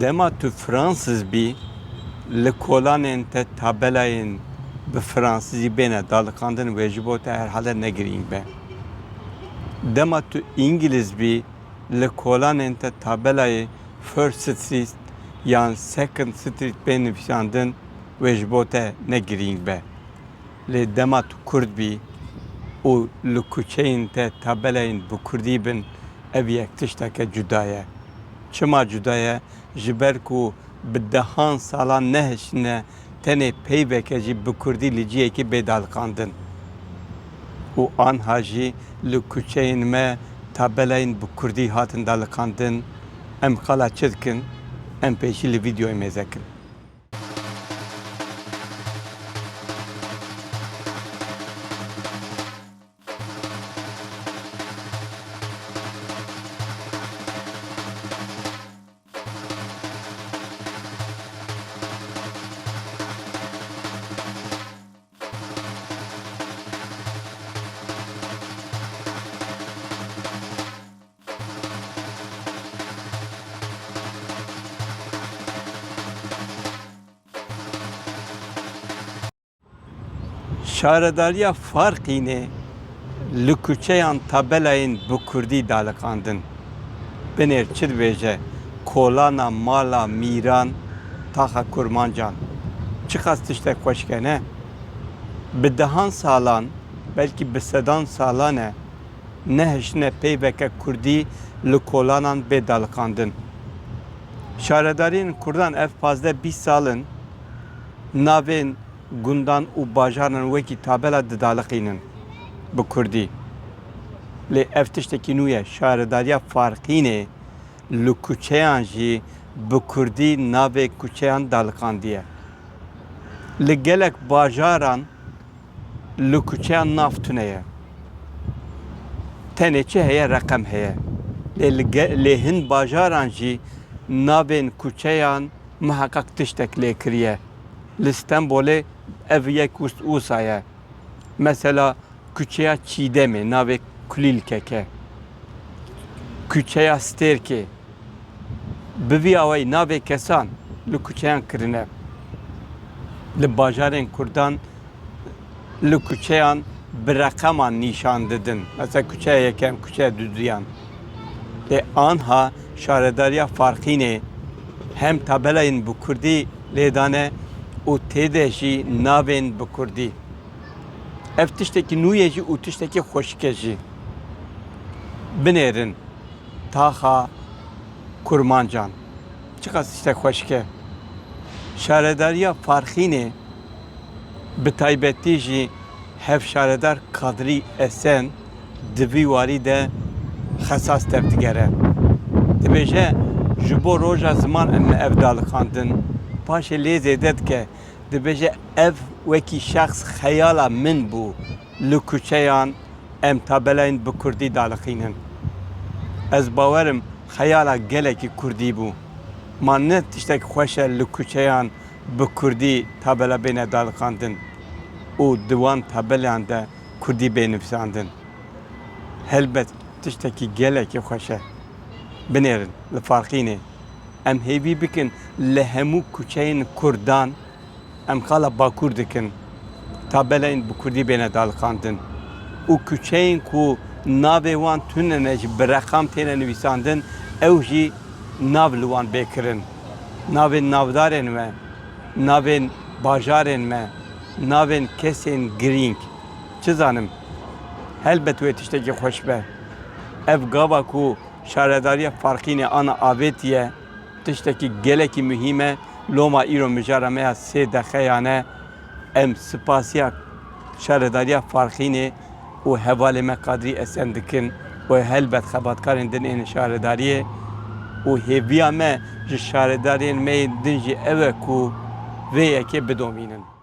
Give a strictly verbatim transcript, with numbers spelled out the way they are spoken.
Dema tu Fransız bî, li kolanên te tabelayên bi Fransizî bêne daliqandin, wê ji bo te herhalde ne girîng be. Dema tu Îngiliz bî, li kolanên te tabelayê First Street yan Second Street bê nivîsandin, wê ji bo te ne girîng be. Lê dema tu Kurd bî û li kuçeyên te tabelayên bi Kurdî bin, ev yek tişteke cuda ye. Çima cuda ye? Ji ber ku bi dehan salan nehiştine tenê peyveke jî bi Kurdî li cihekî bê daliqandin. Û anha jî li kuçeyên me tabelayên bi Kurdî hatin daliqandin. Em qala çi dikin? Em pêşî li vîdeoyê mêze kin. Şaredariya Farqînê li kuçeyan tabelayên bi Kurdî daliqandin. Binêr çi dibêje, kolana mala mîran, taxa kurmancan. Çiqas tiştek xweşik e, ne? Bi dehan salan, belkî bi sedan salan e, nehiştine peyveke Kurdî li kolanan bê daliqandin. Şaredariyên Kurdan ev pazdeh bîst sal in navên gundan û bajaran wekî tabela didaliqînin bi Kurdî. Lê ev tiştekî nû ye. Şaredariya Farqînê li kuçeyan jî bi Kurdî navê kuçeyan daliqandiye. Li gelek bajaran li kuçeyan nav tune ye. Tenê çi heye, reqem heye. Lê li ge-, lê hin bajaran jî navên kuçeyan miheqeq tiştek lê kiriye. Li Stenbolê ev yek wisa ye. Mesela kuçeya Çîdemê navê Kulîlkek e. Kuçeya Stêrkê. Bi vî awayî navê kesan li kuçeyan kirine. Li bajarên Kurdan li kuçeyan bi reqeman nîşan didin. Mesela kuçeya yekem, kuçeya duduyan. Lê anha Şaredariya Farqînê hem tabelayên bi Kurdî lê dane û tê de jî navên bi Kurdî. Ev tiştekî nû ye jî û tiştekî xweşik e jî. Binêrin, taxa kurmancan. Çiqas tiştek xweşik e. Şaredariya Farqînê, bi taybetî jî hevşaredar Kadrî Esen di vî warî de xesas tevdigere. Dibêje, ji bo roja ziman em ev daliqandin. Paşê lê zêde dike. Dibêje, ev wekî şexs xeyala min bû, li kuçeyan em tabelayên bi Kurdî daliqînin. Ez bawer im xeyala gelekî Kurdî bû. Ma ne tiştek xweş e li kuçeyan bi Kurdî tabela bêne daliqandin û di wan tabeleyan de Kurdî bê nivîsandin. Helbet tiştekî gelekî xweş e. Binêrin, li Farqînê. Em hêvî bikin li hemû kuçeyên Kurdan, em qala Bakur dikin, tabelayên bi Kurdî bêne daliqandin. Û kuçeyên ku navê wan tune ne jî bi reqam têne nivîsandin, ew jî nav li wan bê kirin. Navên navdarên me, navên bajarên me, navên kesên girîng. Çi zanim, helbet wê tiştekî xweş be. Ev gava ku Şaredariya Farqînê ana avêtiye, tiştekî gelekî muhîm e. Loma îro mijara me ya sê deqeyan e. Em sipasiya Şaredariya Farqînê û hevalê me Kadrî Esen dikin û helbet xebatkarên din ên şaredariyê û hêviya me ji şaredariyên me yên din jî ew e ku vê yekê bidomînin.